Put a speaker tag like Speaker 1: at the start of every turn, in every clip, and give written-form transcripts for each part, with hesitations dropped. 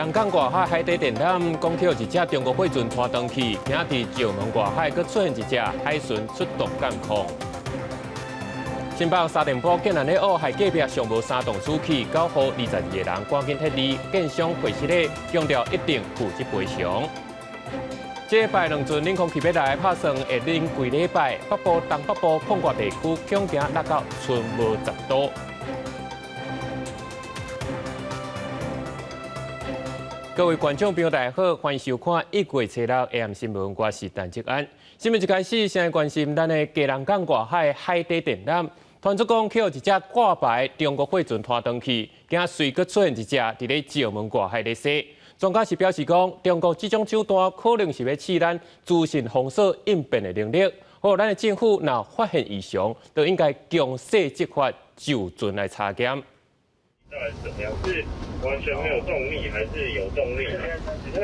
Speaker 1: 人港外海海底電纜講予一隻中國貨船拖斷去，今佇石門外海閣出現一隻海巡出動監控。新北沙碇埔竟然咧挖害隔壁上無三棟厝去，搞予22個人趕緊撤離，建商會失咧強調一定負責賠償。這擺兩陣冷空氣欲來，拍算會冷幾禮拜。北部、東北部廣闊地區恐驚落到春無10度。各位觀眾朋友，大家好，歡迎收看1月初六 AM 新聞，我是陳志安。新聞一開始，先來關心咱的基隆港外海海底電纜，傳出講予一隻掛牌中國貨船拖斷去，今隨閣出現一隻佇咧石門外海咧駛。專家是表示講，中國這種手段可能是欲試咱資訊封鎖應變的能力。好，咱的政府若發現異常，就應該強勢執法，就船來查檢。
Speaker 2: 到底是怎麼樣？是完全沒有動力，還是有動力？那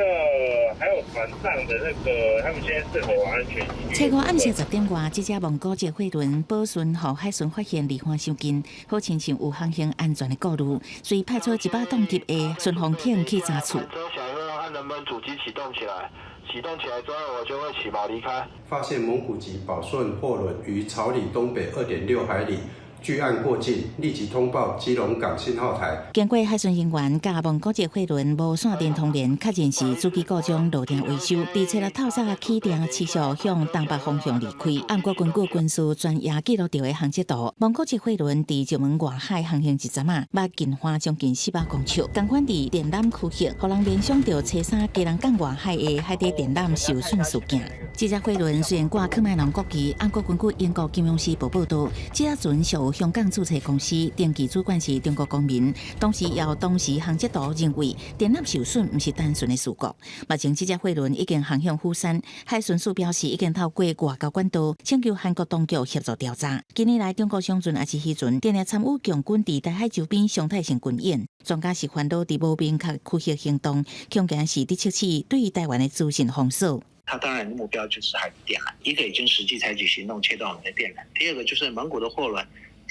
Speaker 2: 還有船上的那個，他們現在是否安全？
Speaker 3: 初五暗時10點外，這隻蒙古籍貨輪寶順予海巡發現離岸傷近，好親像有航行安全的顧慮，所以派出100噸級的巡防艇去查處。
Speaker 4: 看能不能主機啟動起來，啟動起來之後，我就會起錨離開。
Speaker 5: 發現蒙古籍寶順貨輪於朝里東北2.6海里。距岸過境，立即通報基隆港信號台。
Speaker 3: 經過海巡人員佮蒙古籍貨輪無線電通聯，確認是主機故障落定維修。佇初六透早起程，持續向東北方向離開。毋過根據軍事專業記錄著的航跡圖，蒙古籍貨輪佇石門外海航行一陣仔，捌近岸將近400公尺。仝款佇電纜區域，予人聯想著初三基隆港外海的海底電纜受損事件。這隻貨輪雖然掛喀麥隆國旗，毋過根據英國金融時報報導，這隻船屬香港註冊公司，登記主管是中國公民。當時由當時航跡圖認為電纜受損毋是單純的事故。目前這隻貨輪已經航向釜山，海巡署表示已經透過外交管道請求韓國當局協助調查。近年來，中國商船抑是漁船，定定參與共軍佇台海周邊常態性軍演。專家是煩惱佇無明確區域行動，恐驚是佇測試對台灣的資訊封鎖。
Speaker 6: 他當然目標就是海底電纜，一個已經實際採取行動切斷我們的電纜，第二個就是蒙古的貨輪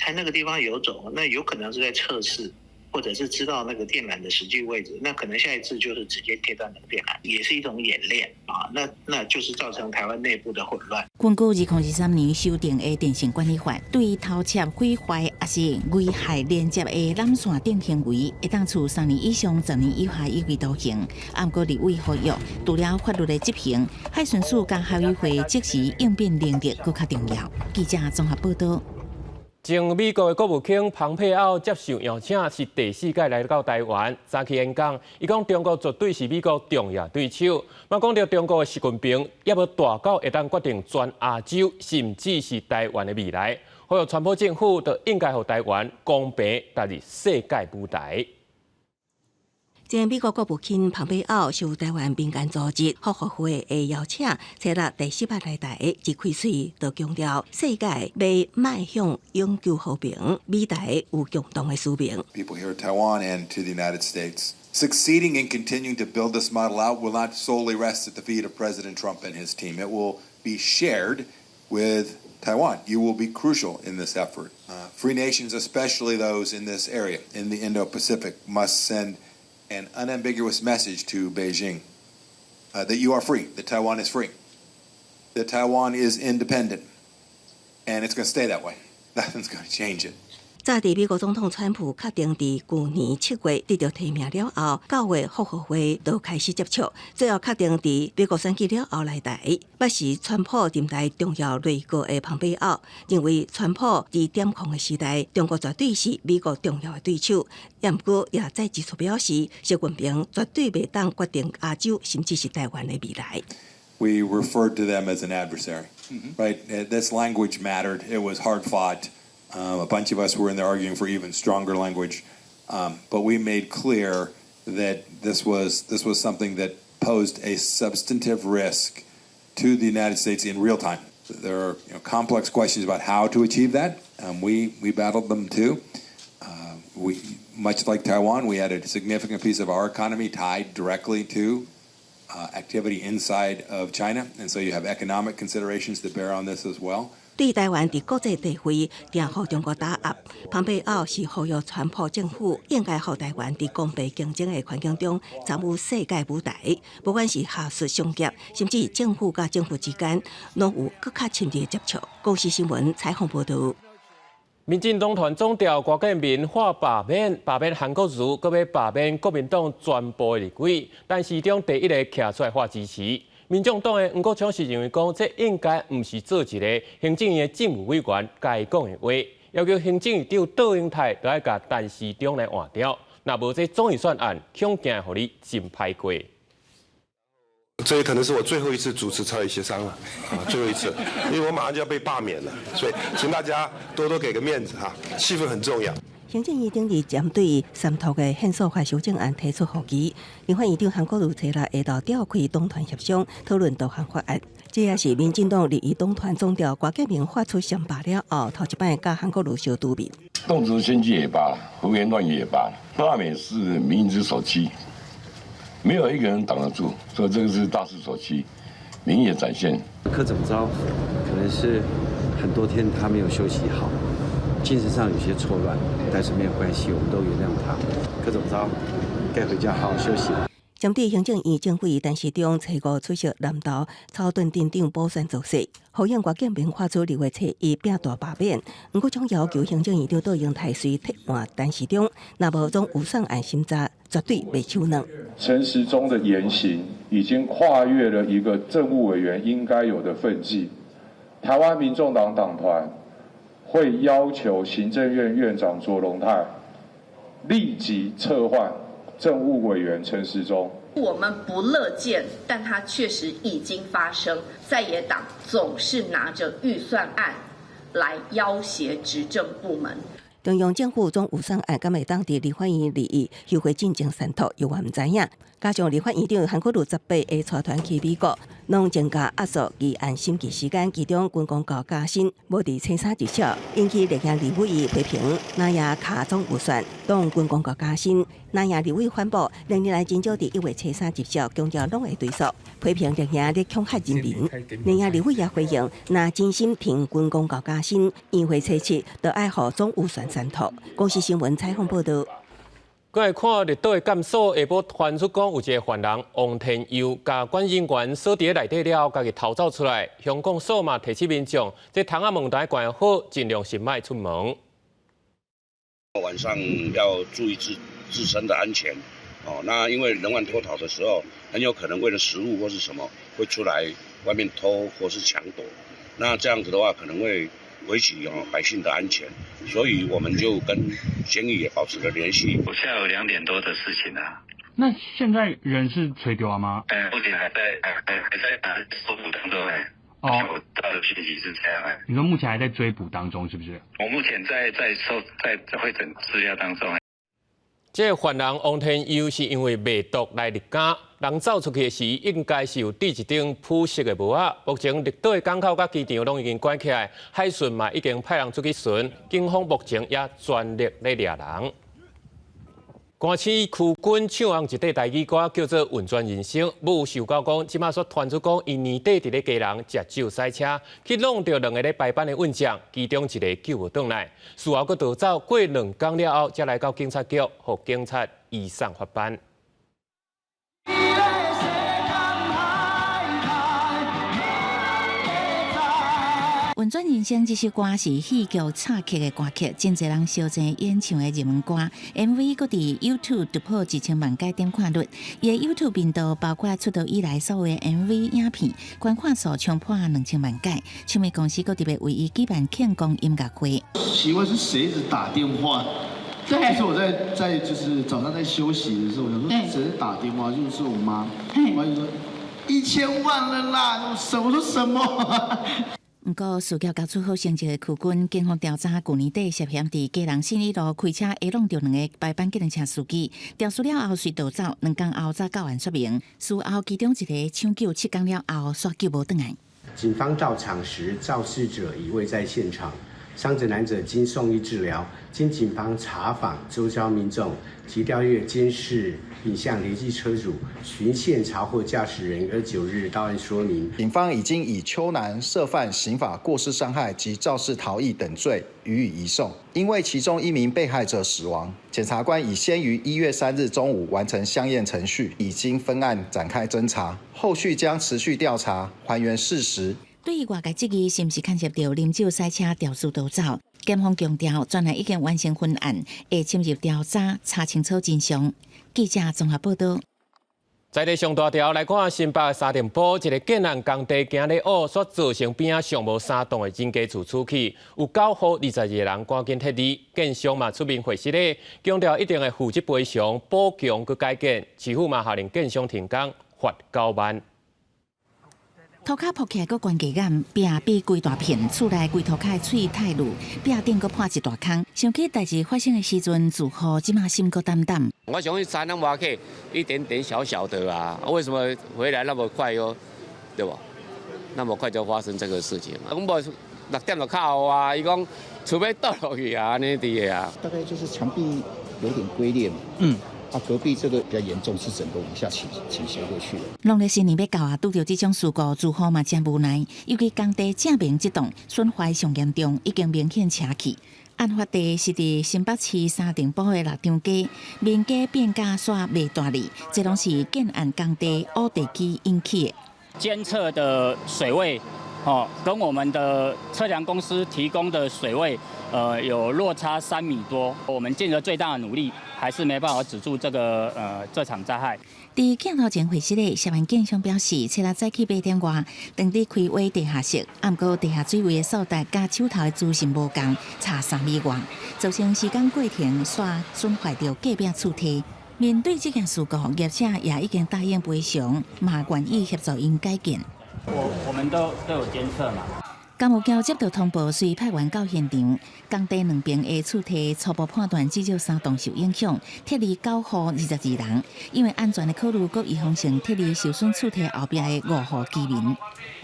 Speaker 6: 在那個地方游走，那有可能是在測試，或者是知道那個電纜的實際位置，那可能下一次就是直接切斷那個電纜，也是一種演練啊。那就是造成台灣內部的混亂。
Speaker 3: 根據2023年修訂的電信管理法，對偷竊、毀壞抑是危害連接的纜線等行為，會當處3年以上10年以下有期徒刑。毋過立委呼籲，除了法律的執行，海巡署佮海委會即時應變能力閣較重要。記者綜合報道。
Speaker 1: 前美國的國務卿蓬佩奧接受邀請，是第四擺來到台灣。早起演講，伊講中國絕對是美國重要對手。嘛講著中國的習近平猶無大到會當決定全亞洲，甚至是台灣的未來。呼籲川普政府就應該予台灣公平踏入世界舞台。
Speaker 7: 前美國國務卿蓬佩奧受台灣民間組織福和會的邀請，初六第四擺來台，一開喙就強調世界欲邁向永久和平，美台有共同的使命。
Speaker 8: People here at Taiwan and to the United States. Succeeding in continuing to build this model out will not solely rest at the feet of President Trump and his team. It will be shared with Taiwan. You will be crucial in this effort. Free nations, especially those in this area, in the Indo-Pacific, must send an unambiguous message to Beijing that you are free, that Taiwan is free, that Taiwan is independent, and it's going to stay that way. Nothing's going to change it.
Speaker 7: 早佇美國總統川普確定佇舊年7月得著提名了後，9月復和會就開始接觸，最後確定佇美國選舉了後來台。捌是川普任內重要內閣的蓬佩奧認為，川普佇點控的時代，中國絕對是美國重要的對手。毋過也再指出表示，習近平絕對袂當決定亞洲，甚至是台灣的未來。
Speaker 8: We referred to them as an adversary, right? This language mattered. It was hard fought. A bunch of us were in there arguing for even stronger language, but we made clear that this was something that posed a substantive risk to the United States in real time. There are complex questions about how to achieve that. We battled them too. We, much like Taiwan, we had a significant piece of our economy tied directly to activity inside of China, and so you have economic considerations that bear on this as well.
Speaker 7: 對臺灣佇國際地位定予中國打壓，蓬佩奧是呼籲川普政府應該予臺灣佇公平競爭的環境中參與世界舞台，不管是學術商業，甚至政府佮政府之間，攏有閣較深入的接觸。公視新聞採訪報導。
Speaker 1: 民進黨團總召郭建民喊罷免，罷免韓國瑜，閣欲罷免國民黨全部的立委，陳時中第一個徛出來喊支持。民眾黨的黃國昌是認為講，這應該毋是做一个行政院的政務委員該講的話，要求行政院長卓榮泰著愛共陳時中來換掉，若無這總預算案，恐驚予你真歹過。
Speaker 9: 這也可能是我最後一次主持朝野協商了，啊，最後一次，因為我馬上就要被罷免了，所以請大家多多給個面子哈，氣氛很重要。
Speaker 7: 行政院頂日針對三讀的憲訴法修正案提出覆議，立法院長韓國瑜初六下晝召開黨團協商，討論多項法案。這也是民進黨立院黨團總召郭建民發出三罷了後，頭一擺佮韓國瑜相拄面。
Speaker 10: 動輒獻計也罷，胡言亂語也罷，罷免是民意之所趨，沒有一個人擋得住，所以這個是大勢所趨，民意的展現。
Speaker 11: 柯總召可能是很多天他沒有休息好，精神上有些錯亂，但是沒有關係，我們都原諒他。柯總召該回家好好休息。
Speaker 7: 針對行政院政委陳時中初五出席南投草屯鎮長補選造勢，呼應郭建民發出2月初一摒大罷免，黃國昌要求行政院長卓榮泰隨撤換陳時中，若無總預算案審查絕對袂手軟。
Speaker 12: 陳時中的言行已經跨越了一個政務委員應該有的分際。台灣民眾黨黨團會要求行政院院長卓榮泰立即撤換政務委員陳時中。
Speaker 13: 我們不樂見，但它確實已經發生。在野黨總是拿着預算案來要挾執政部門。
Speaker 7: 中央政府總預算案敢會當佇立法院會議休會進前三讀，猶原毋知影。加上立法院長韓國瑜18日帶團去美國，攏增加壓縮議案審議時間，其中軍公教加薪無佇初三入少，引起綠營立委批評，哪也卡總預算，擋軍公教加薪，藍營立委反駁，連日來真少佇1月初三入少，強調攏會追溯，批評綠營咧恐嚇人民。藍營立委也回應，若真心挺軍公教加薪，議會初七就愛予總預算三讀。公視新聞採訪報導。
Speaker 1: 過來看綠島的監所，下晡傳出講有一个犯人王天佑，共管人員鎖佇內底了後，家己逃走出來。鄉公所嘛提醒民眾，這窗仔門愛關好，盡量是莫出門。
Speaker 14: 晚上要注意自身的安全哦。那因為人犯脫逃的時候，很有可能為了食物或是什麼，會出來外面偷或是搶奪。那這樣子的話，可能會危及哦百姓的安全，所以我們就跟監獄也保持了聯繫。
Speaker 15: 我下午2點多的事情啊。
Speaker 16: 那現在人是揣著嗎？
Speaker 15: 哎，目前還在搜捕當中哎。哦。我到的訊息是這樣哎。
Speaker 16: 你說目前還在追捕當中，是不是？
Speaker 15: 我目前在彙整資料當中。
Speaker 1: 這个犯人王天佑是因為賣毒來入監，人走出去時應該是有戴一頂普色的帽仔。目前綠島的港口佮機場攏已經關起來，海巡嘛已經派人出去巡，警方目前也全力咧掠人。歌星區君唱紅一塊台語歌叫做《運轉人生》，母受到講，這馬煞傳出講，伊年底佇咧基隆食酒駛車，去挵著兩个咧排班的運將，其中一个救無轉來，事後閣逃走，過2工了後，才來到警察局，予警察移送法辦。
Speaker 3: 《運轉人生》這首歌是戲劇插曲的歌曲，真濟人相爭演唱的熱門歌。MV閣佇 YouTube 突破1000萬個點看率。伊的 YouTube 頻道包括出道以來所有的 MV 影片，觀看數衝破2000萬個。唱片公司閣特別為伊舉辦慶功音樂會。
Speaker 17: 奇怪，是誰一直打電話？對，就是我在就是早上在休息的時候，我想說誰在打電話？就是我媽。我就說1000萬了啦！什我說什麼？
Speaker 3: 毋過，事業交出好成績的區君，警方調查舊年底涉嫌佇基隆信義路開車下挵著兩个排班計程車司機，調查了後隨逃走，2工後才到案說明。事後其中一个搶救7工了後，煞救無轉來。
Speaker 18: 警方到場時，肇事者已未在現場。傷者男子經送醫治療，經警方查訪周遭民眾及調閱監視影像，聯繫車主循線查獲駕駛人，29日到案說明。
Speaker 19: 警方已經以邱男涉犯刑法過失傷害及肇事逃逸等罪予以移送。因為其中一名被害者死亡，檢察官已先於1月3日中午完成相驗程序，已經分案展開偵查，後續將持續調查，還原事實。
Speaker 3: 對於外界質疑是毋是牽涉著啉酒駛車肇事逃走，檢方強調專案已經完成分案，會深入調查查清楚真相。記者綜合報道。
Speaker 1: 在咧上大條來看新北三重埔一个建案工地今日烏，煞造成邊仔上無三棟的人家厝出去，有九戶22個人趕緊撤離，建商嘛出面回釋咧，強調一定會負責賠償、補強閣改建，市府嘛下令建商停工，罰9萬。
Speaker 3: 塗跤曝起來閣懸低眼，壁比規大片，厝內規塗跤的喙太露，壁頂閣破一大空。想起代誌發生的時陣，住戶這馬心閣膽膽。
Speaker 20: 我想去山攏挖去一點點小小的啊，為什麼回來那麼快喲？對吧？那麼快就發生這個事情，阮無6點就敲予啊，伊講厝欲倒落去啊，按呢佇的啊。
Speaker 21: 大概就是牆壁有點龜裂嘛。啊，隔壁這個比較嚴重，是整個往下傾斜過去的。
Speaker 3: 農曆新年欲到啊，拄著這種事故，住戶嘛真無奈。尤其工地正面這棟損壞上嚴重，已經明顯斜去。案發地是佇新北市三重埔的六張街，民家變甲煞袂大哩，這攏是建案工地挖地基引起的。
Speaker 22: 監測的水位，哦，跟我們的測量公司提供的水位，有落差3米多。我們盡了最大的努力，還是沒辦法止住這場災害。
Speaker 3: 佇鏡頭前會室的涉案建商表示，初六早起8點外，當地開挖地下室，毋過地下水位的數值佮手頭的資訊無仝，差3米外，造成時間過程煞損壞著隔壁厝體。面對這件事故，業者也已經答應賠償，嘛願意協助𪜶改建。
Speaker 22: 我們都有監測嘛。
Speaker 3: 工務局接到通報，隨派員到現場，工地兩邊的厝體初步判斷至少三棟受影響，撤離九戶22人。因為安全的考慮，閣預防性撤離受損厝體後壁的五戶居民。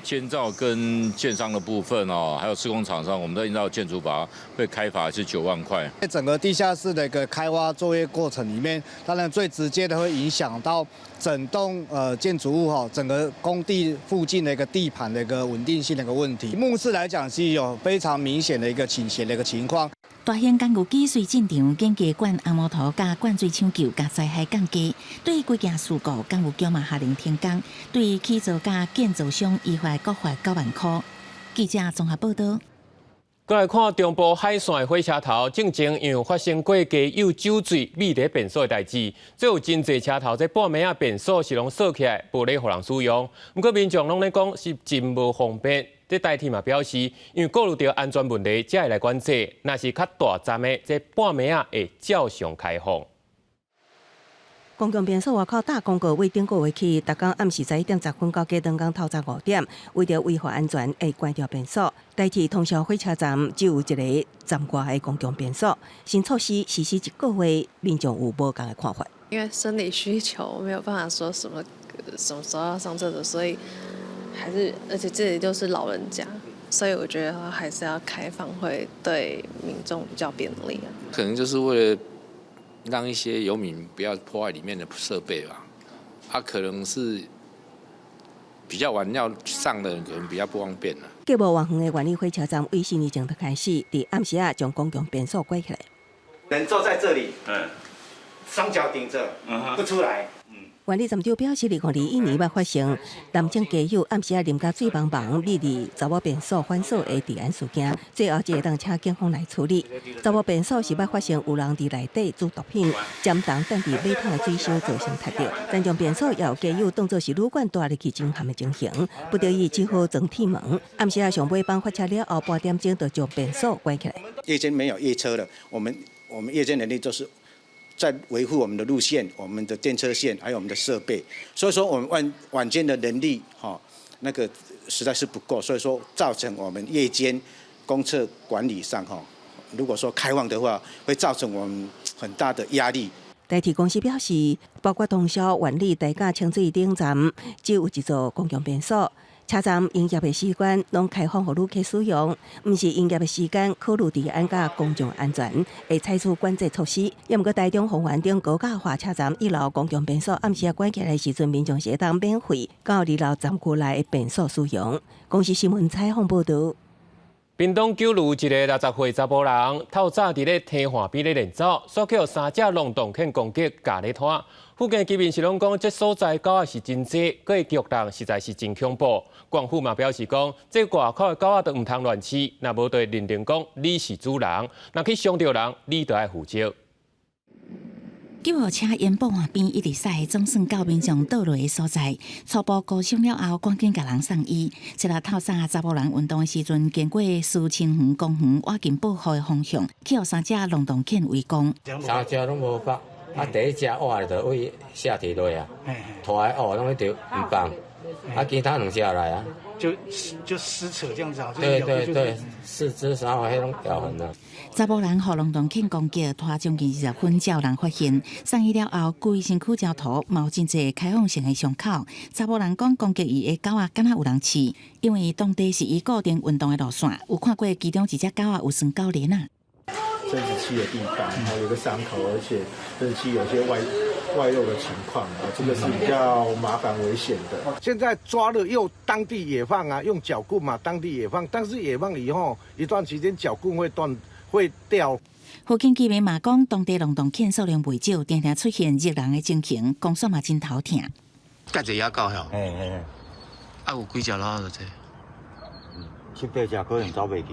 Speaker 23: 建造跟建商的部分哦，還有施工廠商，我們都依照建築法會開罰是9萬塊。
Speaker 24: 在整個地下室的一個開挖作業過程裡面，當然最直接的會影響到整棟建築物哈，整個工地附近的一個地盤的一個穩定性的一個問題。目視來講是有非常明顯的一個傾斜的一個情況。
Speaker 3: 大型工具機隨進場，緊急灌紅毛土佮灌水搶救，共災害降低。對於規件事故，工務局嘛下令停工，對起造佮建造商依法各罰9萬塊。記者綜合報道。
Speaker 1: 過來看中部海線的火車頭，進前因為發生過加油酒醉覕佇便所的代誌，最後真濟車頭這半暝仔便所是攏鎖起來，無咧予人使用。毋過民眾攏咧講是真無方便。這台鐵嘛表示，因為顧慮著安全問題，才會來管制。若是較大站的，這半暝仔會照常開放。
Speaker 7: 公共便所外口貼公告對頂個月起，逐工暗時11點10分到隔轉工透早5點，為著維護安全，會關掉便所。台鐵通霄火車站只有一个站外的公共便所。新措施實施一個月，民眾有無仝的看法。
Speaker 25: 因為生理需求沒有辦法說什麼什麼時候要上廁所，所以還是而且這裡都是老人家，所以我覺得還是要開放，會對民眾比較便利啊。
Speaker 26: 可能就是為了讓一些遊民不要破壞裡面的設備吧，啊，可能是比較晚要上的人可能比較不方便啦。
Speaker 7: 隔無偌遠的萬里火車站，對四年前就開始，佇暗時仔將公共便所關起來。
Speaker 27: 人坐在這裡，雙腳頂著，不出來。
Speaker 7: 萬里站長表示，2021年捌發生男性街友暗時仔啉甲醉茫茫，覕佇查某便所反鎖的治安事件，最後這會當請警方來處理。查某便所是捌發生有人佇內底煮毒品，針筒擲佇馬桶的水箱造成塌著。但將便所也有街友當作是旅館蹛入去偵探的情形，不得已只好裝鐵門。暗時仔上尾班發車了後，半點鐘就將便所關起來。
Speaker 27: 夜間沒有夜車了，我們夜間人力就是在維護我們的路線、我們的電車線，還有我們的設備。所以說，我們晚間的人力，哈，那個實在是不夠，所以說造成我們夜間公廁管理上，哈，如果說開放的話，會造成我們很大的壓力。
Speaker 7: 台鐵公司表示，包括通霄、萬里、大甲、清水頂站，只有一座公共便所。車站營業的時間攏開放予旅客使用，毋是營業的時間考慮治安佮公眾安全，會採取管制措施。也毋過台中豐原頂高架化車站一樓公共便所暗時關起來時陣，民眾是會當免費到二樓站區內的便所使用。公視新聞採訪報導。
Speaker 1: 屏東九如一个60歲查埔人，透早佇咧堤岸邊咧練走，煞予三隻浪蕩犬攻擊，共咧拖。附近居民是攏講，這所在狗仔是真濟，閣會咬人實在是真恐怖。縣府嘛表示講，這外口的狗仔都毋通亂飼，若無就會認定講你是主人，若去傷著人，你就愛負責。
Speaker 3: 救護車沿埔岸邊一直駛，總算到民眾倒落的所在。初步估傷了後，趕緊共人送醫。這個透早查埔人運動的時陣，經過思清園公園倚近埔湖的方向，去予三隻浪蕩犬圍攻。
Speaker 2: 三隻攏無咬，啊，第一隻挖就位下體落啊，拖來哦，攏咧著毋放，啊，其他兩隻來啊，
Speaker 4: 就撕扯這樣子啊，
Speaker 2: 對對對，四肢啥話彼攏咬痕啊。
Speaker 3: 查埔人予浪蕩犬攻擊，拖將近20分才有人發現。送醫了後，規身軀焦塗，嘛有真濟開放性的傷口。查埔人講，攻擊伊的狗仔敢若有人飼，因為當地是伊固定運動的路線，有看過其中一隻狗仔有拴狗鏈仔。
Speaker 5: 生殖器的地方，然後有個傷口，而且生殖器有些外露的情況啊，這個是比較麻煩危險的。
Speaker 6: 現在抓了又當地野放啊，用絞棍嘛，當地野放，但是野放以後一段時間絞棍會斷會掉。
Speaker 3: 附近居民嘛講，當地浪蕩犬數量袂少，定定出現咬人的情形，公所嘛真頭疼。
Speaker 8: 蓋隻野狗吼？
Speaker 9: 嘿嘿。
Speaker 8: 啊，有幾隻老就這？
Speaker 9: 七八隻可能走袂去。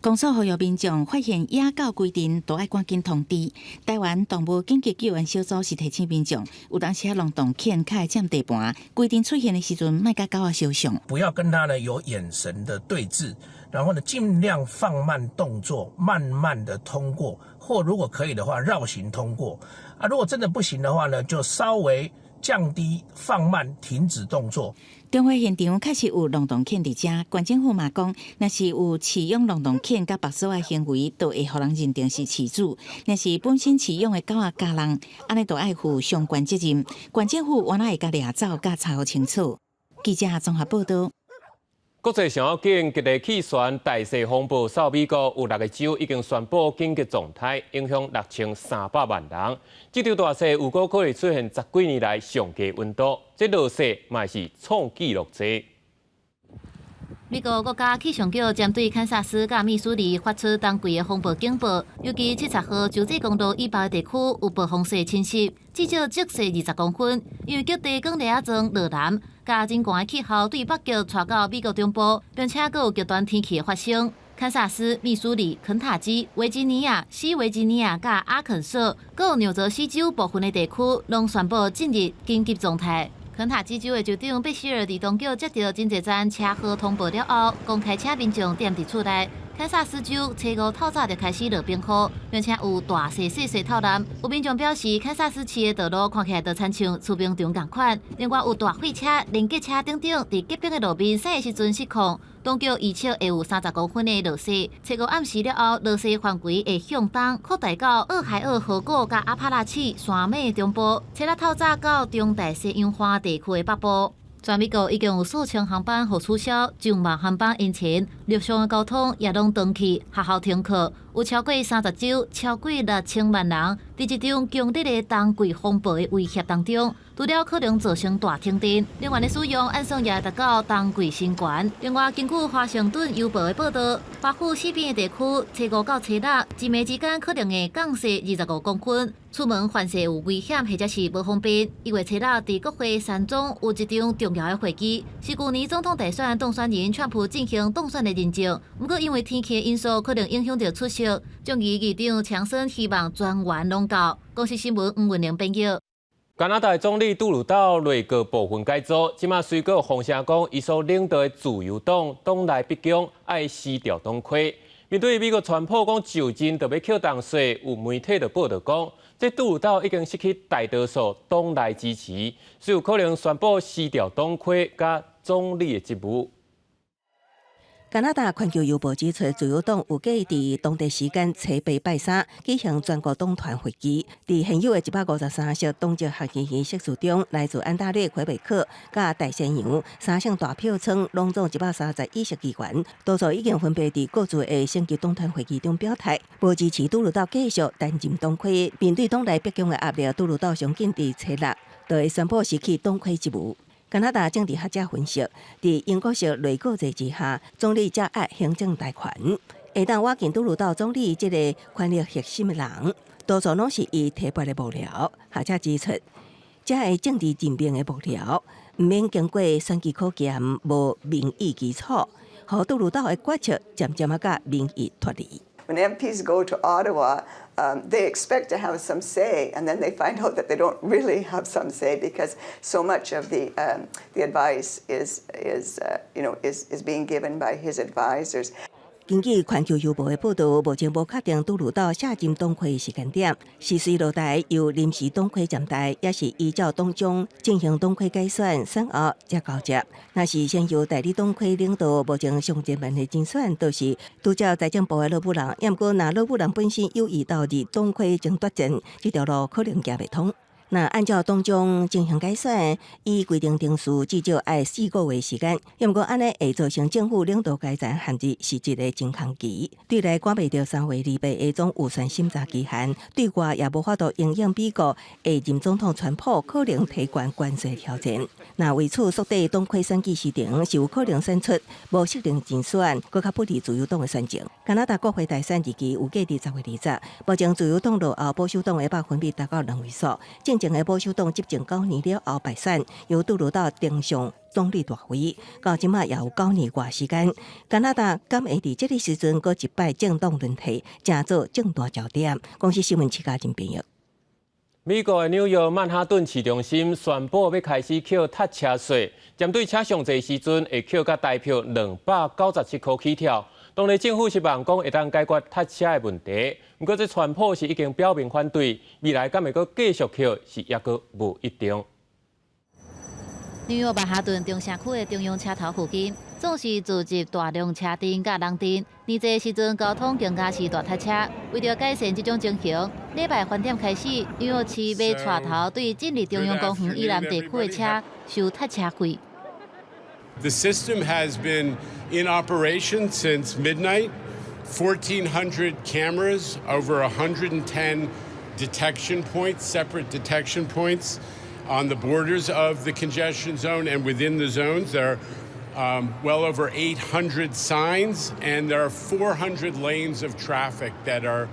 Speaker 3: 公所呼籲民眾發現野狗歸陣，都愛趕緊通知。台灣動物緊急救援小組是提醒民眾，有當時浪蕩犬較會佔地盤，歸陣出現的時陣，莫佮狗仔相像。
Speaker 10: 不要跟他呢有眼神的對峙，然後呢盡量放慢動作，慢慢的通過，或如果可以的話繞行通過。啊，如果真的不行的話呢，就稍微降低、放慢、停止動作。
Speaker 3: 中會現場確實有浪蕩犬佇遮，縣政府嘛講，若是有飼養浪蕩犬佮縛鎖的行為，就會予人認定是飼主；若是本身飼養的狗仔咬人，按呢就愛負相關責任。縣政府原來會共掠走，佮查予清楚。記者綜合報導。
Speaker 1: 國際上要緊，熱帶氣旋大勢風暴掃美國有六個州已經宣布緊急狀態，影響6300萬人。這場大雪預估可能出現十幾年來上低溫度，這落雪嘛是創紀錄濟。
Speaker 28: 美國國家氣象局針對堪薩斯佮密蘇里發出冬季的風暴警報，尤其70號州際公路以北的地區有暴風雪侵襲，至少積雪20公分。因為極地捲列仔狀落南，佮真寒的氣候對北極帶到美國中部，並且閣有極端天氣的發生。堪薩斯、密蘇里、肯塔基、維吉尼亞、西維吉尼亞佮阿肯色，閣有紐澤西州部分的地區，攏宣布進入緊急狀態。肯塔基州的州長貝希爾佇當局接到真濟站車禍通報了後，公開請民眾踮佇厝內。堪薩斯州初五透早就開始落冰雨，並且有大雪細雪透南。有民眾表示，堪薩斯市的道路看起來就親像貯冰場仝款。另外有大貨車、連結車等等，佇結冰的路面駛的時陣失控。當局預測會有30公分的落雪。初五暗時了後，落雪範圍會向東擴大到俄亥俄河谷佮阿帕拉契山脈中部，初六透早到中大西洋岸地區的北部。全美國已經有數千航班予取消，上萬航班延遲，陸上的交通也攏斷去，學校停課，有超過30州，超過6000萬人，佇這場強烈的冬季風暴的威脅當中，除了可能造成大停電，能源的使用按算也達到冬季新高。另外，根據華盛頓郵報的報導，華府四邊的地區，初五到初六，一暝之間可能會降雪25公分。出門犯雪有危險，或者是無方便。一月初六，佇國會山莊有一場重要的會議，是舊年總統大選當選人川普進行當選的認證。毋過因為天氣的因素，可能影響著出席。眾議議長強生希望全員攏到。公視新聞黃文玲編譯。
Speaker 1: 加拿大總理杜魯道內閣部分改組，這馬隨閣有風聲講，伊所領導的自由黨黨內逼宮愛辭掉黨魁。面對美國川普講就任就欲扣重稅，有媒體就報道講，這杜魯道已經失去大多數黨內支持，所以有可能宣布辭掉黨魁佮總理的職務。
Speaker 7: 加拿大環球郵報指出，自由黨預計佇當地時間初八拜三舉行全國黨團會議。佇現有的153席黨籍學議員席次中，來自安大略、魁北克、佮大西洋三省大票倉，攏總131席議員，多數已經分別佇各自的省級黨團會議中表態，無支持杜魯道繼續擔任黨魁。面對黨內白宮的壓力，杜魯道上緊佇初六就會宣布辭去黨魁職務。加拿大政治學者分析，佇英國式內閣制之下，總理掌握行政大權，會當倚近杜魯道總理這個權力核心的人，多數攏是伊提拔的幕僚。學者指出，這个政治任命的幕僚，毋免經過選舉考驗，無民意基礎，予杜魯道的決策漸漸仔佮民意脫離。
Speaker 11: When MPs go to Ottawa, they expect to have some say, and then they find out that they don't really have some say because so much of the advice is is you know is is being given by his advisors.
Speaker 7: 根據《環球郵報》的報導，目前無確定杜魯道卸任黨魁的時間點，是隨落台由臨時黨魁暫代，抑是依照黨章進行黨魁改選，選後才交接。若是先由代理黨魁領導，目前上熱門的人選就是拄接財政部的勒布朗。毋過，若勒布朗本身有意投入黨魁爭奪戰，這條路可能行袂通。若按照黨章進行改選，依規定程序至少愛4個月時間。毋過按呢會造成政府領導階層陷入實質的真空期，對內趕袂著3月28的總預算審查期限，對外也無法度因應美國下任總統川普可能提懸關稅挑戰。若為此縮短黨魁選舉時程，是有可能選出無適齡人選，閣較不利自由黨的選情。加拿大國會大選日期預計佇10月20，目前自由黨落後保守黨的百分比達到兩位數。進前的保守黨執政9年了後敗選，由杜魯道登上總理大位，到這馬也有9年外時間。加拿大敢會佇這个時陣閣一擺政黨輪替，成做政壇焦點。公視新聞徐家仁編譯。
Speaker 1: 美國的紐約曼哈頓市中心宣布欲開始扣塞車稅，針對車上濟時陣會扣甲台票297箍起跳。當地政府希望講會當解決塞車的問題，毋過這川普是已經表明反對，未來敢會閣繼續扣是猶閣無一定。
Speaker 28: 紐約曼哈頓中城區的中央車頭附近，總是聚集大量車陣佮人陣，年濟時陣交通更加是大塞車。為著改善這種情形，禮拜翻點開始，紐約市欲帶頭對進入中央公園以南地區的車收塞車費。
Speaker 12: The system has been in operation since midnight. 1,400 cameras, over 110 detection points, separate detection points on the borders of the congestion zone and within the zones. There are well over 800 signs, and there are 400 lanes of traffic that are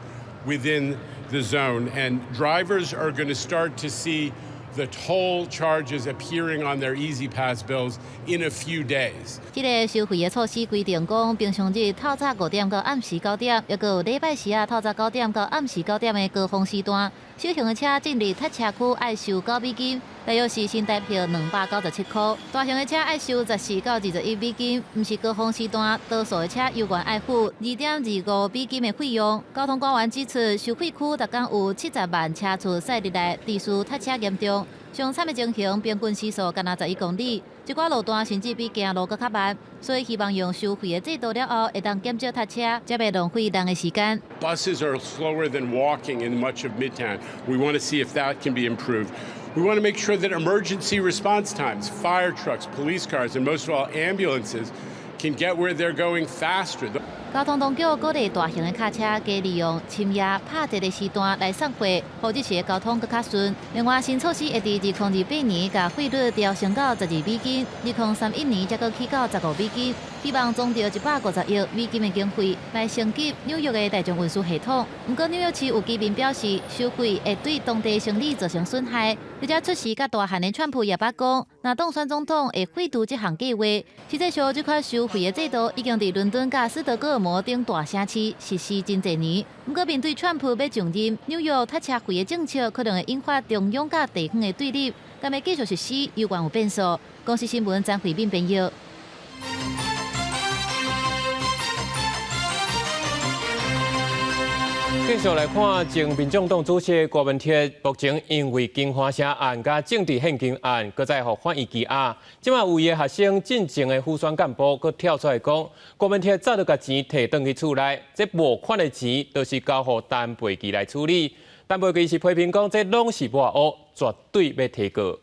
Speaker 12: within the zone. And drivers are going to start to see the toll charges appearing on their E-ZPass bills in a few days.
Speaker 28: 這个收費的措施規定講，平常日透早5點到暗時9點，抑閣有禮拜四仔透早九點到暗時九點的高峰時段，小型的車進入塞車區愛收9美金，大約是新台票297箍；大型的車愛收14到21美金，毋是高峰時段，多數的車猶原愛付2.25美金的費用。交通官員指出，收費區逐工有70萬車次駛入來，致使塞車嚴重。上慘的情形，平均時速干焦11公里，這寡路段甚至比行路閣較慢，所以希望用收費的制度了後，會當減少塞車，才袂浪費人的時間。
Speaker 12: Buses are slower than walking in much of Midtown. We want to see if that can be improved. We want to make sure that emergency response times, fire trucks, police cars, and most of all ambulances can get where they're going faster.
Speaker 28: 交通當局鼓勵大型的卡車加利用深夜拍捷的時段來送貨，予日時的交通閣較順。另外，新措施會佇2028年共費率調升到12美金，2031年才閣起到15美金，希望總著150億美金的經費來升級紐約的大眾運輸系統。毋過，紐約市有居民表示，收費會對當地生理造成損害。而且出席佮大漢的川普也捌講，若當選總統會廢除這項計劃。實際上，這款收費的制度已經佇倫敦佮斯德哥爾摩等大城市實施真濟年。毋過，面對川普欲上任，紐約塞車費的政策可能會引發中央佮地方的對立，敢欲繼續實施，猶原有變數。公視新聞張惠敏編譯。
Speaker 1: 繼繼續來看前民眾黨主席郭文鐵，目前因為金華城案佮政治獻金案，閣再予法院羈押。這馬有伊的學生進前的輔選幹部，閣跳出來講，郭文鐵早就共錢提轉去厝內，這募款的錢都是交予陳培基來處理。陳培基是批評講，這攏是抹烏，絕對欲提告。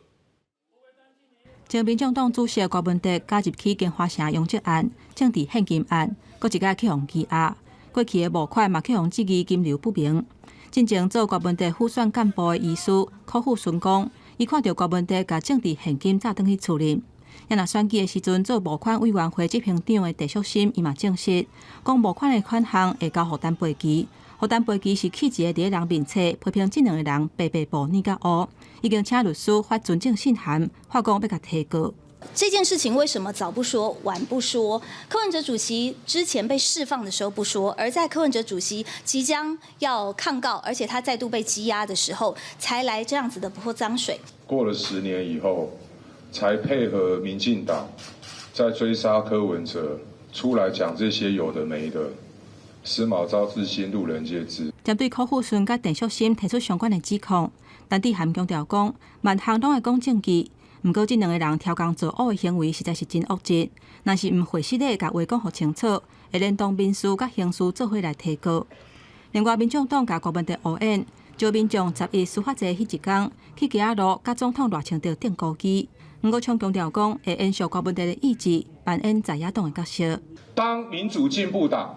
Speaker 13: 前民眾黨主席郭文鐵加入起金華城養殖案、政治獻金案，閣一擺去予羈押。過去的募款嘛，去予質疑金流不明。進前做郭文鐵輔選幹部的醫師柯富順講，伊看著郭文鐵共政治獻金早轉去厝裡。也若選舉的時陣做募款委員會執行長的鄭淑心，伊嘛證實，講募款的款項會交予陳培基，予陳培基是氣一個佇咧人面冊批評這兩个人白白布捏甲烏，已經請律師發存證信函，發講欲共提告。
Speaker 14: 這件事情為什麼早不說晚不說？柯文哲主席之前被釋放的時候不說，而在柯文哲主席即將要抗告，而且他再度被羈押的時候，才來這樣子的潑髒水。
Speaker 15: 過了10年以後，才配合民進黨在追殺柯文哲，出來講這些有的沒的，時馬昭之心，路人皆知。
Speaker 13: 針對柯富順佮鄭淑心提出相關的指控，陳智菡強調講，萬項攏愛講證據。毋過，這兩个人刁工造烏的行為實在是真惡質。若是毋會實的共話講予清楚，會連同民事佮刑事做伙來提告。另外，民眾黨共郭文鐵烏演，招民眾11司法節彼一工去街仔路佮總統賴清德釘孤枝。黃國昌強調講，會延續郭文鐵的意志，扮演在野黨的角色。
Speaker 15: 當民主進步黨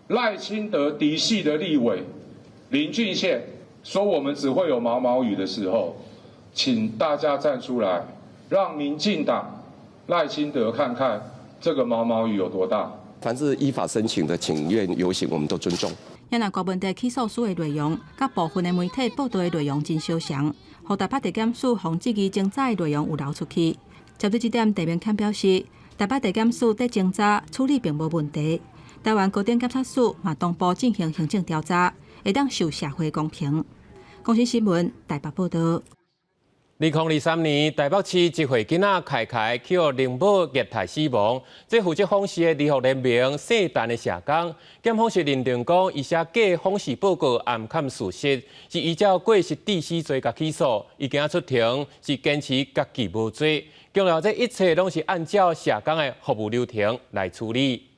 Speaker 15: 賴清德嫡系的立委林俊憲說我們只會有毛毛雨的時候，請大家站出來，讓民進黨賴清德看看這個毛毛雨有多大。
Speaker 16: 凡是依法申請的請願遊行，我們都尊重。
Speaker 13: 也若郭文鐵起訴書的內容，佮部分的媒體報導的內容真相像，予台北地檢署予質疑偵查的內容有流出去。針對這點，鄭明謙表示，台北地檢署佇偵查處理並無問題。台灣高等檢察署嘛同步進行行政調查，會當受社會公平。公視新聞台北報導。
Speaker 1: 2023年，台北市一歲囡仔凱凱去予冷母虐待死亡，這負責訪視的兒福聯盟姓陳的社工，檢方是認定講，伊寫假訪視報告暗崁事實，是依照過失致死罪共起訴，伊今仔出庭是堅持家己無罪，強調這一切攏是按照社工的服務流程來處理。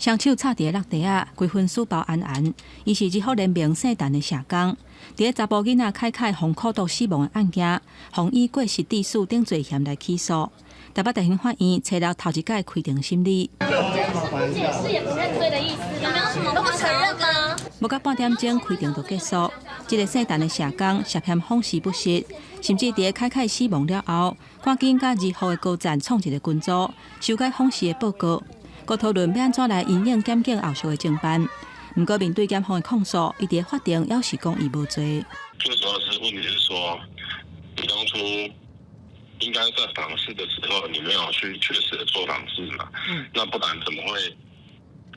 Speaker 13: 雙手插佇咧落地仔，規身書包絚絚。伊是兒福聯盟姓陳的社工，佇咧查埔囡仔凱凱予苦毒死亡的案件，予以過失致死等罪嫌來起訴。台北地方法院初六頭一擺開庭審理。
Speaker 17: 解釋也不認罪的意思，有沒有什麼都不承認嗎？
Speaker 13: 無到半點鐘開庭就結束。這个姓陳的社工涉嫌訪視不實，甚至佇咧凱凱死亡了後，趕緊佮兒福的高層創一个群組，修改訪視的報告。閣討論欲按怎來因應檢警後續的偵辦。毋過面對檢方的控訴，伊佇咧法庭猶是講伊無罪。
Speaker 18: 最主要是問題是說，你當初應該在訪視的時候，你沒有去確實的做訪視嘛？那不然怎麼會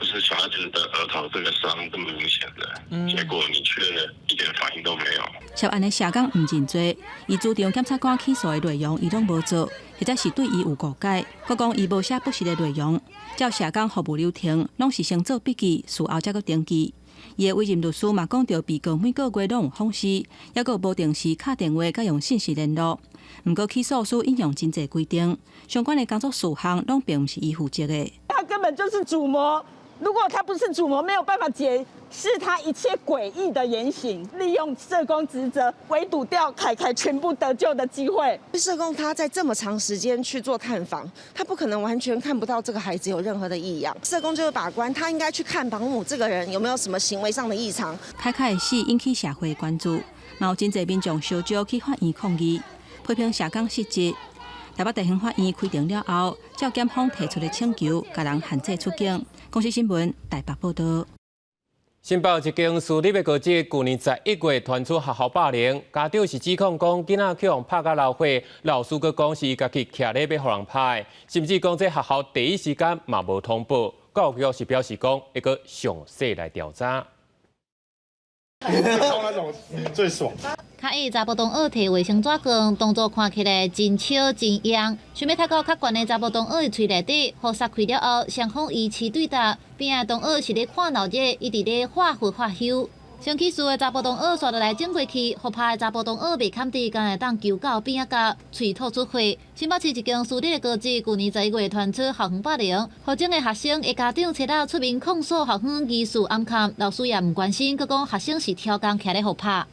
Speaker 18: 就是小孩子的額頭這個傷這麼明顯的，結果你卻一點反應都沒有。
Speaker 13: 涉案的社工毋認罪，伊主張檢察官起訴的內容伊攏無做，或者是對伊有誤解，閣講伊無寫不實的內容。照社工服務流程，攏是先做筆記，事後才閣登記。伊的委任律師嘛講著，被告每個月攏有訪視，抑閣無定時敲電話佮用信息聯絡。毋過起訴書引用真濟規定，相關的工作事項攏並毋是伊負責的。
Speaker 19: 他根本就是主謀，如果他不是主謀，沒有辦法解釋他一切詭異的言行，利用社工職責圍堵掉凱凱全部得救的機會。
Speaker 20: 社工他在這麼長時間去做探訪，他不可能完全看不到這個孩子有任何的異樣。社工就是把關，他應該去看保姆這個人有沒有什麼行為上的異常。
Speaker 13: 凱凱的死引起社會關注，嘛有真濟民眾相招去法院抗議，批評社工失職。台北地方法院開庭了後，照檢方提出的請求，共人限制出境。公視新聞台北報導。
Speaker 1: 新北一間私立的高職，舊年11月傳出學校霸凌，家長是指控講囡仔去予拍甲流血，老師閣講是伊家己徛咧欲予人拍，甚至講這學校第一時間嘛無通報。教育局是表示講會閣詳細來調查。
Speaker 5: 那種最爽。
Speaker 28: 較矮查埔同學提衛生紙棍，動作看起來真笑真樣。想欲踢到較懸的查埔同學的喙內底，予捒開了後，雙方依次對打。邊仔同學是咧看鬧熱，伊佇咧發佛發岫。先起事的查埔同學煞落來整過去，予拍的查埔同學袂堪佇，敢會當求到邊仔角，喙吐出血。新北市一間私立的高職，舊年11月傳出校園霸凌，予整的學生的家長初六出面控訴校方疑似暗崁，老師也毋關心，閣講學生是超工徛咧予拍。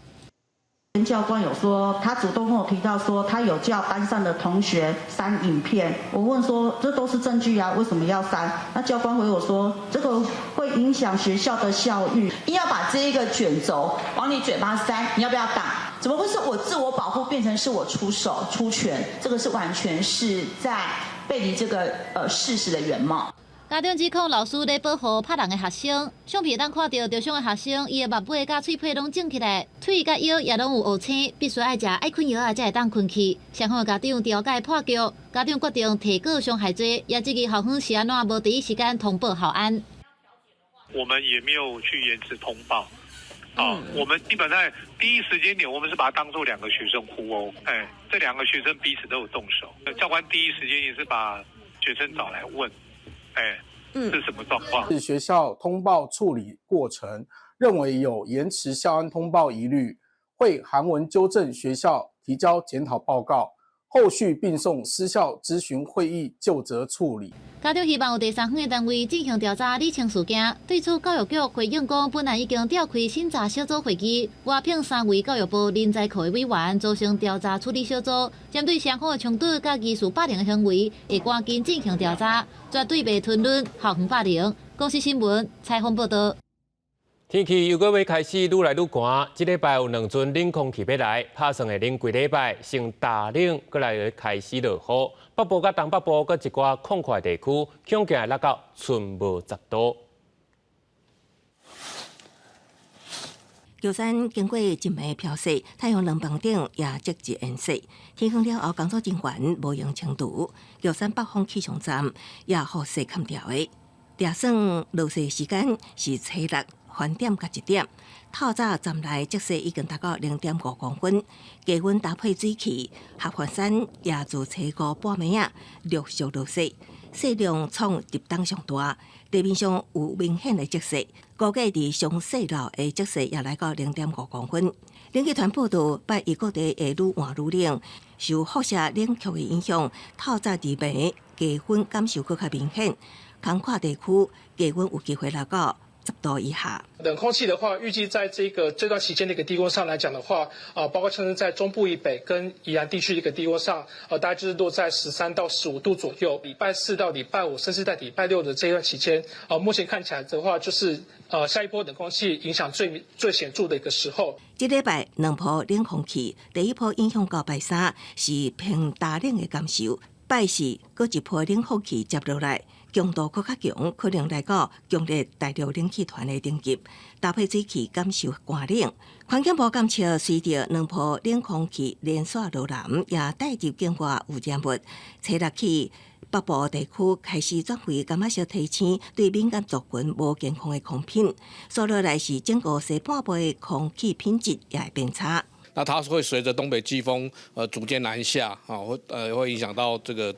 Speaker 4: 教官有說，他主動跟我提到說，他有叫班上的同學刪影片。我問說，這都是證據啊，為什麼要刪？那教官回我說，這個會影響學校的校譽。
Speaker 21: 硬要把這一個卷軸往你嘴巴塞，你要不要打？怎麼會是我自我保護變成是我出手出拳？這個是完全是在背離這個事實的原貌。
Speaker 28: 家長指控老師咧保護拍人的學生，相片當看著受傷的學生，伊的目尾佮喙皮攏腫起來，腿佮腰也攏有烏青，必須愛食愛睏藥仔才會當睏去。雙方的家長調解破局，家長決定提告傷害罪，也質疑校方是按怎無第一時間通報校安。
Speaker 22: 我們也沒有去延遲通報，啊，我們基本上第一時間點，我們是把它當做兩個學生互毆，哎，這兩個學生彼此都有動手，教官第一時間也是把學生找來問。哎，是什麼狀況？
Speaker 23: 是學校通報處理過程，認為有延遲校安通報疑慮，會函文糾正學校提交檢討報告，後續並送師校諮詢會議究責處理。
Speaker 28: 家長希望有第三方的單位進行調查，理清事件。對此，教育局回應講，本案已經召開審查小組會議，外聘三位教育部人才庫的委員組成調查處理小組，針對雙方的衝突佮疑似霸凌的行為，會趕緊進行調查，絕對袂吞忍校園霸凌。公視新聞採訪報導。
Speaker 1: 天氣又閣欲開始愈來愈寒，這禮拜有兩陣冷空氣欲來，拍算會冷幾禮拜，先大冷，閣來開始落雨。北部佮東北部閣一寡曠闊地區，恐驚會落到春無10度。
Speaker 7: 玉山經過一暝飄雪，太陽能板頂也積積煙雪。天光了後，工作人員無閒清除。玉山北方氣象站也予雪崁著的。掠算落雪時間是初六飯點佮一點，透早站內積雪已經達到0.5公分，低溫搭配水汽，合歡山也自初五半暝仔陸續落雪，雪量創入冬上大，地面上有明顯的積雪，估計佇上細路的積雪也來到0.5公分。冷氣團報道，拜一各地會愈換愈冷，受輻射冷卻的影響，透早佇暝低溫感受閣較明顯，空曠地區低溫有機會來到10度以下。
Speaker 24: 冷空氣的話，預計在這個這段期間的一個低溫上來講的話，啊，包括像是在中部以北跟宜蘭地區的一個低溫上，大概就是落在13到15度左右。禮拜四到禮拜五，甚至在禮拜六的這段期間，啊，目前看起來的話，就是下一波冷空氣影響最最顯著的一個時候。
Speaker 7: 這禮拜兩波冷空氣，第一波影響到拜三是偏大冷的感受，拜四閣一波冷空氣接落來。強度閣較強，可能來到強烈大陸冷氣團的等級，搭配水汽感受寒冷。環境部監測，隨著兩波冷空氣連續落南，也帶入境外污染物，初六起北部地區開始轉為柑仔色提醒，對敏感族群無健康的空品，所落來是整個西半部的空氣品質也會變差。
Speaker 25: 那它會隨着東北季風逐漸南下，啊，會影響到這個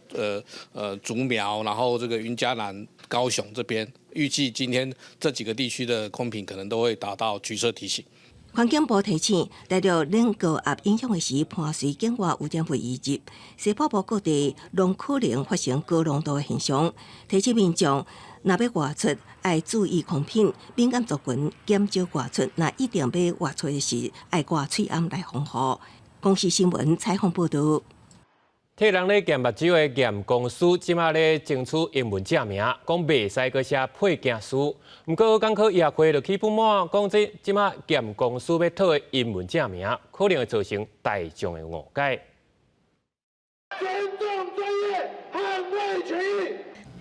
Speaker 25: 竹苗，然後這個雲嘉南、高雄這邊，預計今天這幾個地區的空品可能都會達到橘色提醒。
Speaker 7: 環境部提醒，大陸冷高壓影響的是伴隨境外污染物移入，西北部各地攏可能發生高濃度的現象。提醒民眾，若欲外出，愛注意空品，敏感族群減少外出。若一定欲外出的時，愛掛喙罨來防護。公視新聞採訪報導。
Speaker 1: 替人咧驗目睭的驗光師，這馬咧爭取英文正名，講袂使閣寫配鏡師。毋過港科醫學會就起不滿，講這這馬驗光師欲討的英文正名，可能會造成大眾的誤解。
Speaker 26: 尊重專業，捍衛權益。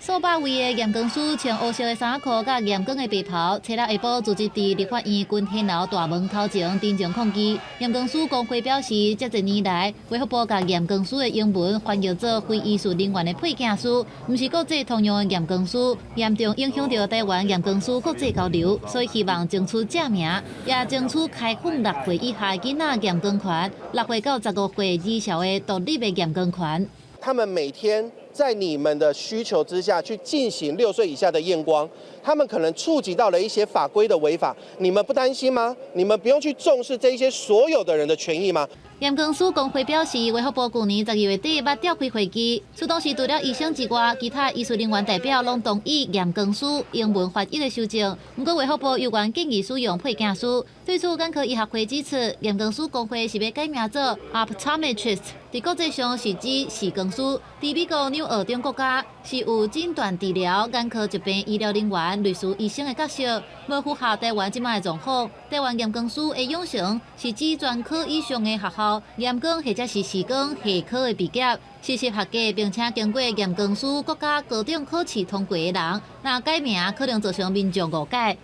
Speaker 28: 數百位的驗光師穿烏色的衫褲，佮驗光的白袍，初六下晡聚集佇立法院群賢樓大門頭前陳情抗議。驗光師公會表示，這濟年來，衛福部共驗光師的英文翻譯做非醫術人員的配鏡師，毋是國際通用的驗光師，嚴重影響著台灣驗光師國際交流，所以希望爭取正名，也爭取開放6歲以下囡仔驗光權，6歲到15歲以上的獨立的驗光權。
Speaker 2: 他們每天在你們的需求之下去進行6歲以下的驗光，他們可能觸及到了一些法規的違法，你們不擔心嗎？你們不用去重視這些所有的人的權益嗎？
Speaker 28: 驗光師公會表示，衛福部舊年12月底捌召開會議，此當時除了醫生之外，其他醫術人員代表攏同意驗光師英文翻譯的修正。毋過衛福部猶原建議使用配鏡師。對此，眼科醫學會指出，驗光師公會是欲改名做 Optometrist，佇國際上是指視光師。佇美國、紐澳等國家是有診斷治療眼科疾病醫療人員類似醫生的角色，無符合台灣這擺的狀況。台灣驗光師的養成是指專科以上的學校驗光或者是視光系科的畢業，實習合格，並且經過驗光師國家高等考試通過的人，若改名可能造成民眾誤解。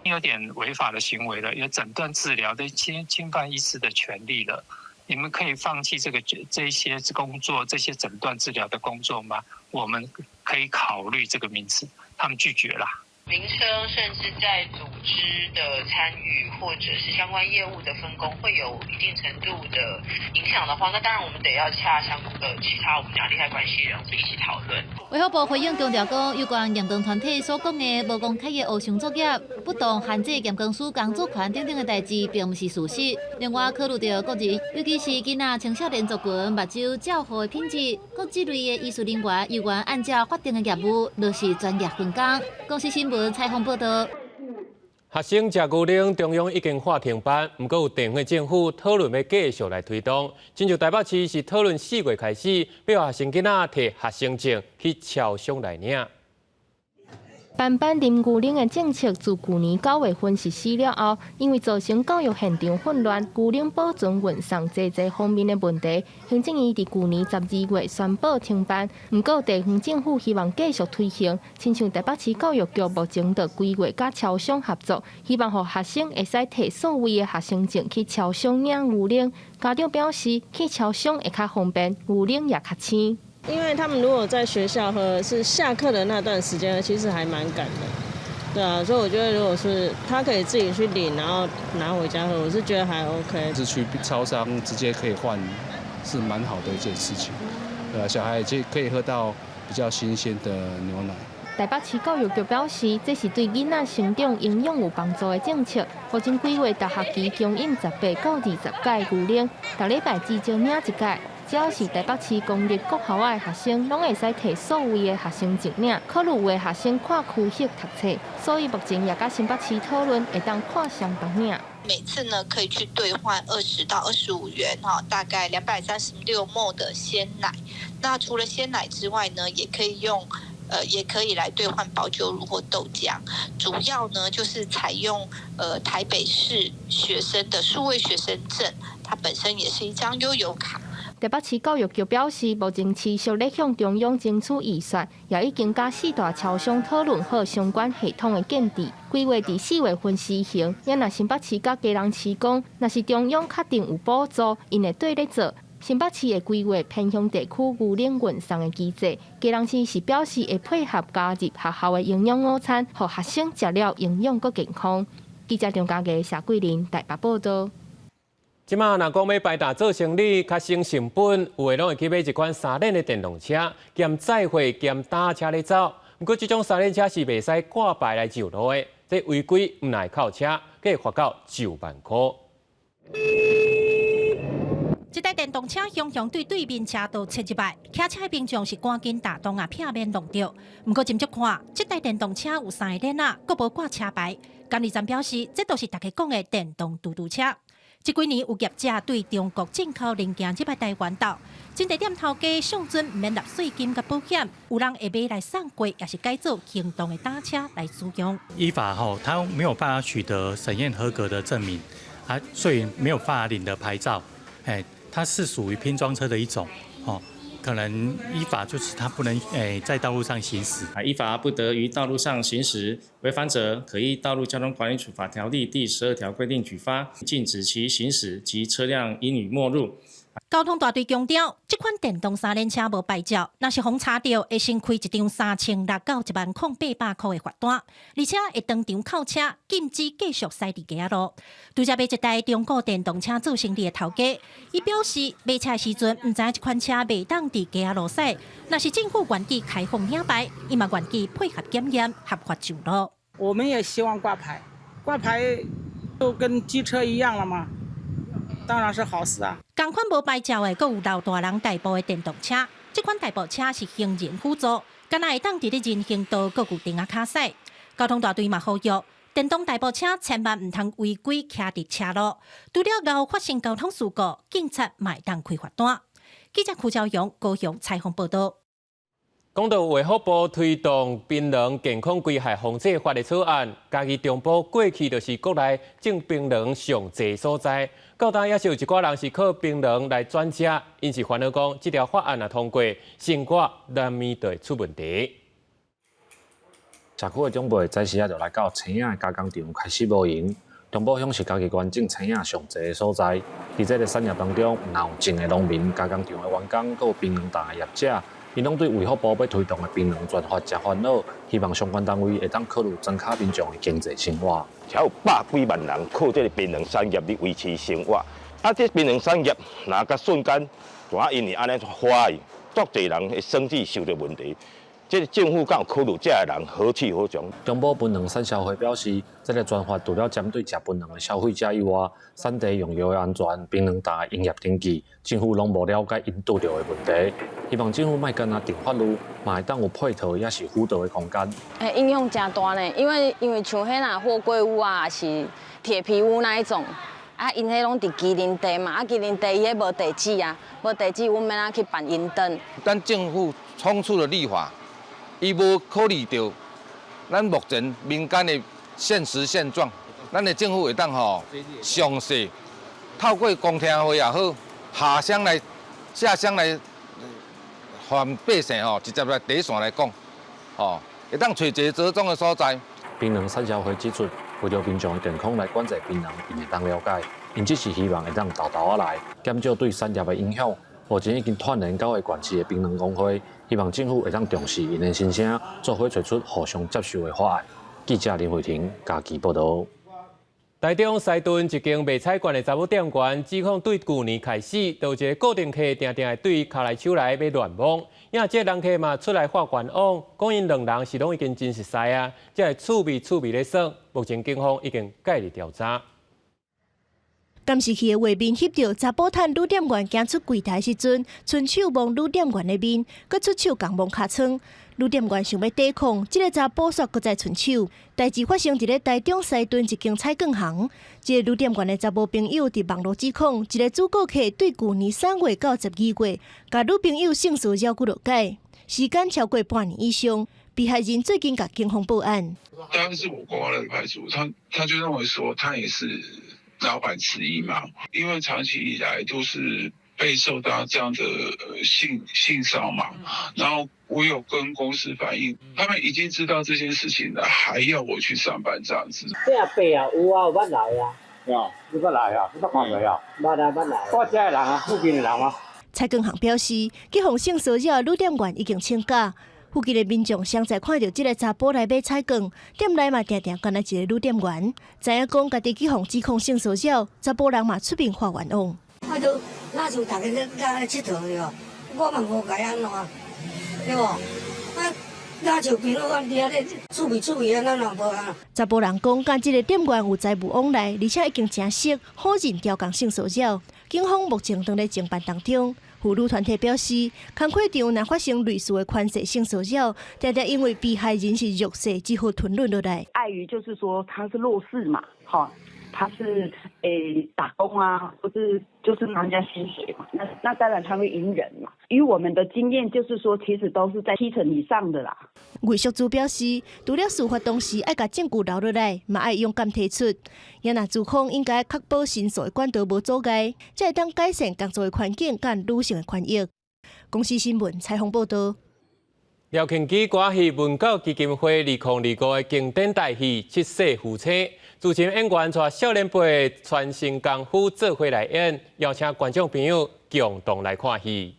Speaker 3: 有點違法的行為了，有診斷治療的侵犯醫師的權利了。你們可以放棄這一些工作，這些診斷治療的工作嗎？我們可以考慮這個名詞，他們拒絕了。
Speaker 6: 名稱甚至在組織的參與或者是相關業務的分工會有一定程度的影響的話，那當然我們得要洽相其他我們講利害關係人一起討論。
Speaker 28: 衛福部回應強調講，有關驗光團體所講的無公開的烏箱作業、不當限制驗光師工作權等等的代誌，並毋是事實。另外，考慮著國人，尤其是囡仔青少年族群目睭照護的品質，各這類的醫術人員猶原按照法定的業務落實專業分工。公視新聞採訪報導。
Speaker 1: 學生食牛奶，中央已經喊停辦，毋過有地方政府討論欲繼續來推動。親像台北市是討論4月開始，欲學生囡仔提學生證去超商來領。
Speaker 8: 辦班啉牛奶的政策自舊年9月份實施了後，因為造成教育現場混亂、牛奶保存運送濟濟方面的問題，行政院佇舊年12月宣布停辦。毋過地方政府希望繼續推行，親像台北市教育局目前就規劃佮超商合作，希望予學生會使提數位的學生證去超商領牛奶。家長表示，去超商會較方便，牛奶也較鮮。
Speaker 9: 因為他們如果在學校喝，是下課的那段時間，其實還蠻趕的，對啊，所以我覺得如果是他可以自己去領，然後拿回家喝，我是覺得還 OK。
Speaker 10: 是去超商直接可以換，是蠻好的一件事情，對啊，小孩就可以喝到比較新鮮的牛奶。
Speaker 8: 台北市教育局表示，這是對囡仔成長營養有幫助的政策。目前規劃逐學期供應18到20蓋牛奶，逐禮拜至少領一蓋。只要是台北市公立國校的學生，攏會使提數位的學生證領。考慮有的學生跨區域讀冊，所以目前也佮新北市討論會當跨鄉辦領。
Speaker 6: 每次呢可以去兌換20到25元哈，大概236 ml 的鮮奶。那除了鮮奶之外呢，也可以來兌換保久乳或豆漿。主要呢就是採用台北市學生的數位學生證，它本身也是一張悠遊卡。
Speaker 8: 台北市教育局表示，目前持續咧向中央爭取預算，也已經佮四大超商討論好相關系統的建置，規劃佇4月份施行。也若新北市佮基隆市講，若是中央確定有補助，𪜶會綴咧做。新北市會規劃偏鄉地區牛奶運送的機制，基隆市是表示會配合加入學校的營養午餐，予學生食了營養閣健康。記者張家傑、謝桂林台北報導。
Speaker 1: 這馬若講欲擺沓做生理，較省成本，有的攏會去買一款三輪的電動車，兼載貨兼擔車咧走。毋過這種三輪車是袂使掛牌來上路的，這違規毋但會扣車，閣會罰到9萬箍。
Speaker 26: 這台電動車雄雄對對面車道切入來，騎車的民眾是趕緊打擋啊，避免撞著。毋過斟酌看，這台電動車有三個輪仔，閣無掛車牌。監理站表示，這都是大家講的電動嘟嘟車。這幾年有業者對中國進口零件入來台灣鬥，真濟店頭家上陣毋免納稅金佮保險，有人會買來送貨，抑是改做行動的擔車來使用。
Speaker 27: 依法吼，他沒有辦法取得審驗合格的證明，啊，所以沒有辦法領得牌照。哎，它是屬於拼裝車的一種，哦。可能依法就是他不能在道路上行駛。
Speaker 11: 啊，依法不得於道路上行駛，違反者可依《道路交通管理處罰條例》第12條規定舉發，禁止其行駛及車輛應予沒入。
Speaker 26: 交通大隊強調，這款電動三輪車無牌照，若是予查著，會先開一張3600到1萬零800塊的罰單，而且會當場扣車，禁止繼續駛佇街仔路。拄才買一台中古電動車做生意的頭家，伊表示買車時陣毋知影這款車袂當佇街仔路駛，若是政府願意開放領牌，伊嘛願意配合檢驗，合法上路。
Speaker 12: 我們也希望掛牌，掛牌都跟機車一樣了嘛。當然是好事啊！
Speaker 26: 仝款無牌照的，閣有老大人代步的電動車。這款代步車是行人輔助，敢若會當佇咧人行道閣有燈仔跤駛。交通大隊嘛呼籲，電動代步車千萬毋通違規騎佇車路，除了𠢕發生交通事故，警察嘛會當開罰單。記者柯昭陽高雄採訪報導。
Speaker 1: 講到衛福部推動檳榔健康危害防制法的草案，嘉義中埔過去就是國內種檳榔上濟所在，到今也是有一寡人是靠檳榔來轉食，𪜶是煩惱講，這條法案若通過，生活難免就會出問題。
Speaker 14: 社區的長輩早時仔就來到青仔的加工廠開始無閒。中埔鄉是嘉義縣種青仔上濟的所在，佇這个產業當中，若有種的農民、加工廠的員工，閣有檳榔檔的業者。𪜶攏對衛福部欲推動的檳榔專法誠煩惱，希望相關單位會當考慮莊跤民眾的經濟生活。
Speaker 15: 才有百幾萬人靠這个檳榔產業咧維持生活。啊，這檳榔產業若共瞬間，就因為按呢花去，足濟人的生計受著問題。這个政府敢有考慮這个人何去何從？
Speaker 14: 中埔檳榔產銷會表示，這个專法除了針對食檳榔的消費者以外，產地用藥的安全、檳榔檔的營業登記，政府攏無了解𪜶拄著的問題。希望政府莫干焦定法律，嘛會當有配套抑是輔導的空間。
Speaker 16: 欸，影響誠大呢，因為像彼若貨櫃屋啊，是鐵皮屋那一種，啊，𪜶彼攏佇畸零地嘛，啊，畸零地伊彼無地址啊，無地址，阮欲按怎去辦營登？
Speaker 17: 咱政府倉促的立法。伊無考慮著咱目前民間的現實現狀，咱的政府會當吼詳細透過公聽會也好，下鄉來下鄉來，予百姓吼直接來第一線來講，吼會當揣一个折中的所在。
Speaker 14: 檳榔產銷會指出，為著民眾的健康來管制檳榔，𪜶會當了解，𪜶只是希望會當沓沓仔來減少對產業的影響。目前已經串聯九个縣市的檳榔公會，希望政府會當重視𪜶的心聲，做伙揣出互相接受的法案。記者林慧婷嘉義報導。
Speaker 1: 台中西屯一間賣彩券的查某店員，指控對舊年開始，就有一个固定客定定會對跤來手來欲亂摸，也這个人客嘛出來發冤枉，講𪜶兩人是攏已經真熟似啊，才會趣味趣味咧耍。目前警方已經介入調查。
Speaker 18: 監視器的畫面翕著查埔坦女店員行出櫃台時陣，伸手摸女店員的面，閣出手共摸尻川。女店員想欲抵抗，這个查埔煞閣再伸手。代誌發生佇咧台中西屯一間彩券行，這个女店員的查某朋友佇網路指控，一个主顧客對舊年3月到12月，共女朋友性騷擾幾落擺，時間超過半年以上。被害人最近共警方報案。
Speaker 19: 當然是我刮了派出所，他就認為說他也是老闆之一嘛，因為長期以來都是被受到這樣的性騷擾嘛，然後我有跟公司反映，他們已經知道這件事情了，還要我去上班這樣子。
Speaker 29: 這阿伯啊，有啊，有捌來啊。
Speaker 30: 有，你捌來啊？你捌看過啊？
Speaker 29: 捌啊，捌來。
Speaker 30: 我遮的人啊，附近的人啊。
Speaker 18: 彩券行表示，去予性騷擾的女店員已經請假。附近的民眾上載看著這个查埔來買彩券，店內嘛定定敢若一个女店員，知影講家己去予指控性騷擾，查埔人嘛出面發冤枉。
Speaker 31: 我就那就逐家咧咧𨑨迌對無？我嘛無共伊按怎，對無？啊，那就朋友講佇遐咧趣味趣味按怎若無啊？
Speaker 18: 查埔人講，佮這个店員有財務往來，而且已經誠熟，否認調工性騷擾。警方目前正咧偵辦當中。婦女團體表示，工課場若發生類似的權勢性騷擾，定定因為被害人是弱勢，只好吞忍落來。
Speaker 32: 礙於就是說他是弱勢嘛，哈，他是打工啊，或是就是拿人家薪水嘛，那當然他會隱忍嘛。以我們的經驗，就是說其實都是在7成以上的啦。
Speaker 18: 魏淑珠表示，除了事發當時愛共證據留落來，嘛愛勇敢提出。也若資方應該確保申訴的管道無阻礙，才會當改善工作的環境佮女性的權益。公視新聞採訪報道。
Speaker 1: 廖慶基歌戲文教基金會2025的經典大戲《七世夫妻》，資深演員帶少年輩傳承功夫做伙來演，邀請觀眾朋友共同來看戲。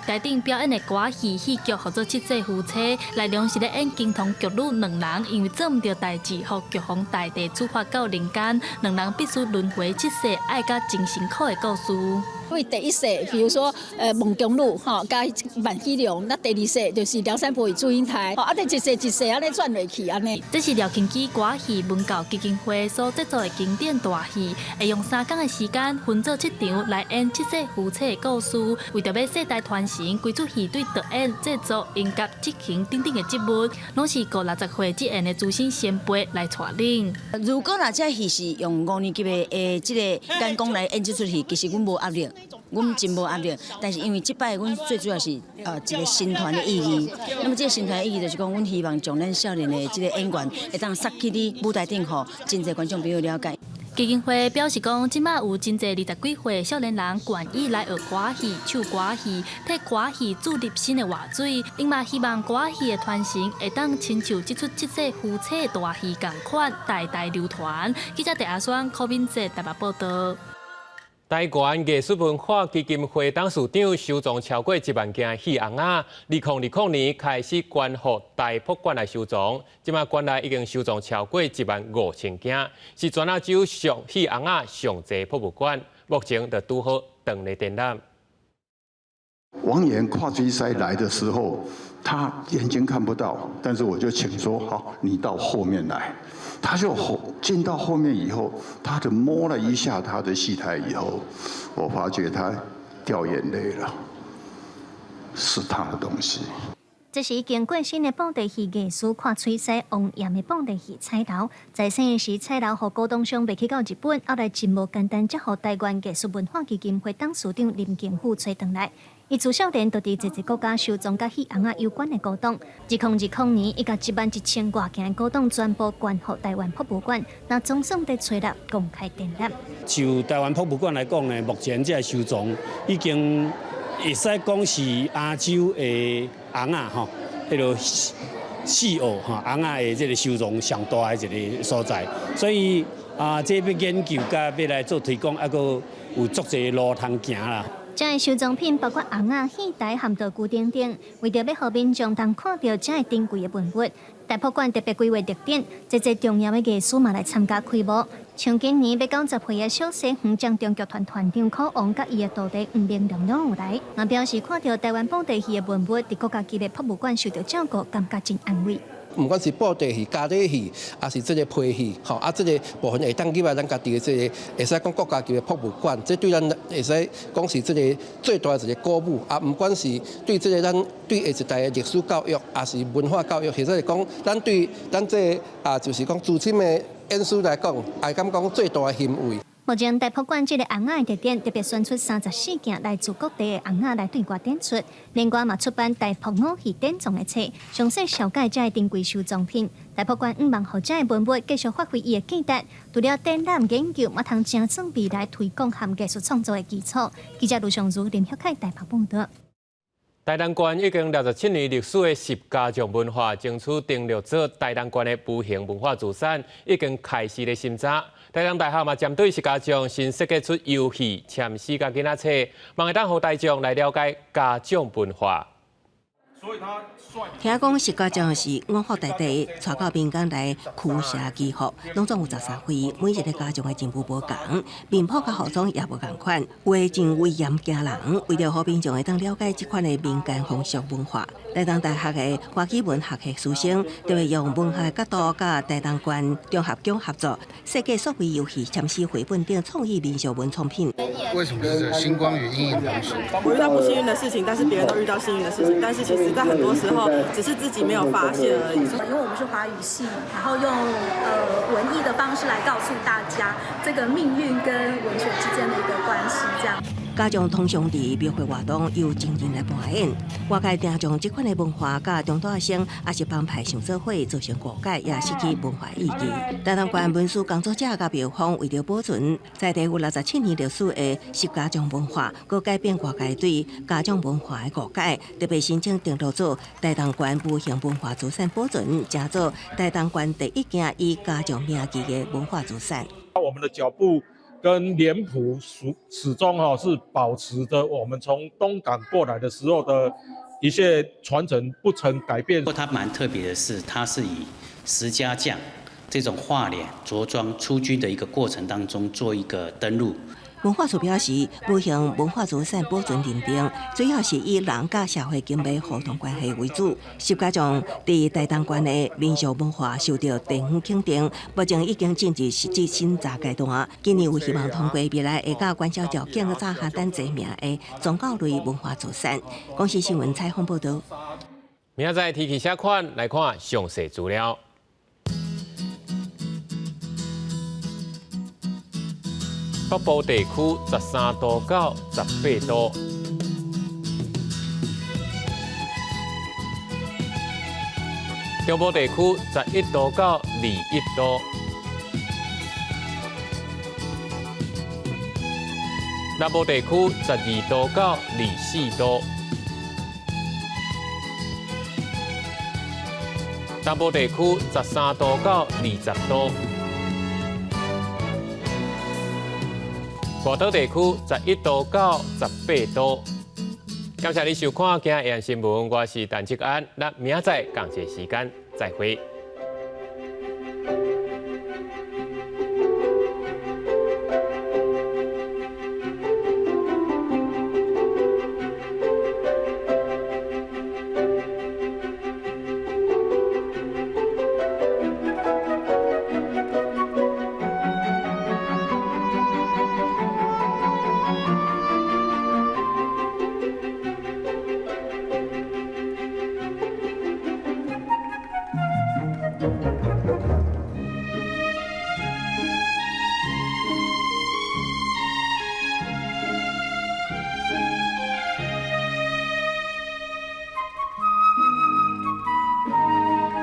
Speaker 2: 台頂表演的歌戲戲劇，號做《七世夫妻》，內容是咧演金童玉女兩人，因為做毋著代誌，予玉皇大帝處罰到人間，兩人必須輪迴七世，愛甲真辛苦的故事。
Speaker 3: 因為第一世，比如說，孟姜女吼，佮萬綺龍，那第二世就是梁山伯與祝英台，啊，這一世一世按呢轉落去按呢。
Speaker 2: 這是廖慶基歌戲文教基金會所製作的經典大戲，會用3工的時間分做7場來演七世夫妻的故事，為著欲世代傳承，規齣戲對導演、製作、音樂、執行等等的職務，攏是五60歲之前的資深前輩來帶領。
Speaker 4: 如果若這戲是用5年級的這個眼光來演這齣戲，其實阮無壓力。阮真無壓力，但是因為這擺阮最主要是一個新團的意義。那麼這個新團的意義就是講，阮希望將咱少年的這個演員會當殺去佇舞台頂，予真濟觀眾朋友了解。
Speaker 2: 基金會表示講，這馬有真濟20幾歲少年人願意來學歌戲、唱歌戲，替歌戲注入新的活水。𪜶嘛希望歌戲的傳承會當親像這齣七世夫妻的大戲仝款，代代流傳。記者鄭阿雙、柯敏哲台北報道。
Speaker 1: 台灣藝術文化基金會董事長收藏超過1萬件戲尪仔，2020年開始捐予台博館來收藏，這馬館內已經收藏超過1萬5千件，是全亞洲上戲尪仔上濟博物館。目前就拄好當咧展覽。
Speaker 5: 王岩跨水師來的時候，他眼睛看不到，但是我就請說好，你到後面來。他就進到後面以後，他就摸了一下他的戲台以後，我發覺他掉眼淚了，是他的東西。
Speaker 7: 這是已經過身的布袋戲藝師看吹師王岩的布袋戲彩樓，在生時彩樓予古董商賣去到日本，後來真無簡單，才予台灣藝術文化基金會董事長林敬富揣轉來。伊自少年就佇濟濟國家收藏佮戲尪仔有關的古董。2020年，伊共1萬1千外件古董全部捐予台灣博物館，那總算佇初六公開展覽。
Speaker 13: 就台灣博物館來講呢，目前這個收藏已經會使講是亞洲的尪仔吼，彼个戲偶吼尪仔的這個收藏上大的一個所在，所以啊，這欲研究佮欲來做推廣，猶閣有足濟路通行啦。
Speaker 7: 這个收藏品包括尪仔、戲台和道具等等，為著欲予民眾通看著這个珍貴的文物，台博館特別規劃特展，濟濟重要的藝師嘛來參加開幕。像今年欲90歲的小西園掌中劇團團長柯王佮伊的徒弟黃明龍攏有來，嘛表示看著台灣布袋戲的文物佇國家級的博物館受到照顧，感覺真安慰。
Speaker 20: 毋管是布袋戲、家底戲，抑是這个皮戲，吼啊，這个部分會當入來咱家己的這个，會使講國家級的博物館，這對咱會使講是這个最大的一个鼓舞啊！毋管是對這个咱對下一代的歷史教育，抑是文化教育，或者是講咱對咱這个啊，就是講資深的演師來講，也敢講最大的欣慰。
Speaker 7: 目前台博館這个尪仔的特展，特別選出34件來自各地的尪仔來對外展出。另外嘛出版台博五戲典藏的冊，詳細紹介這个珍貴收藏品。台博館向望予這个文物繼續發揮伊的價值，除了展覽研究，嘛通成做未來推廣和藝術創作的基礎。記者盧尚如、林旭凱台北報導。
Speaker 1: 台南縣已經67年歷史的十家將文化，爭取登錄做台南縣的無形文化資產，已經開始咧審查。台南大學嘛針對十家將新設計出遊戲、簽詩佮囡仔冊，望會當予大眾來了解家長文化。
Speaker 21: 聽講十家將是五福大帝帶到民間來驅邪祈福，攏總有13位，每一个家將的任務無仝，面譜佮服裝也無仝款，有的真威嚴驚人。為著予民眾會當了解這款的民間風俗文化，台東大學的華語文學系師生就會用文學角度佮台東縣中學局合作，設計數位遊戲、簽詩繪本等創意民俗文創品。
Speaker 22: 為什麼是星光與陰影同時？
Speaker 23: 我遇到不幸運的事情，但是別人都遇到幸運的事情，但是其實在很多時候只是自己沒有發現而已。
Speaker 24: 因為我們是華語系，然後用文藝的方式來告訴大家這個命運跟文學之間的一個關係，這樣。
Speaker 21: 家將通常佇廟會活動由真人來扮演。外界定將這款的文化佮中大生抑是幫派相做伙，造成誤解，也失去文化意義。台東縣文史工作者佮廟方為著保存在地有67年歷史的十家將文化，閣改變外界對家將文化的誤解，特別申請登錄做台東縣無形文化資產保存，成做台東縣第一件以家將名義的文化資產。
Speaker 6: 我們的腳步跟臉譜始終哈是保持着我們從東港過來的時候的一些傳承不曾改變。
Speaker 8: 不過它蠻特別的是，它是以十家將這種畫臉着裝出軍的一個過程當中做一個登錄。
Speaker 21: 文化處表示，無形文化資產保存認定，主要是以人佮社會經濟互動關係為主。十家將佇台東縣的民俗文化受到地方肯定，目前已經進入實質審查階段。今年有希望通過未來會佮關照條件早下等齊名的宗教類文化資產。公視新聞採訪報導。
Speaker 1: 明仔載天氣啥款，來看詳細資料。北部地區13度到18度，中部地區11度到21度，南部地區12度到24度，東部地區13度到20度。外島地區11度到18度。感謝你收看今日新聞，我是陳志安，咱明仔載仝一個時間再會。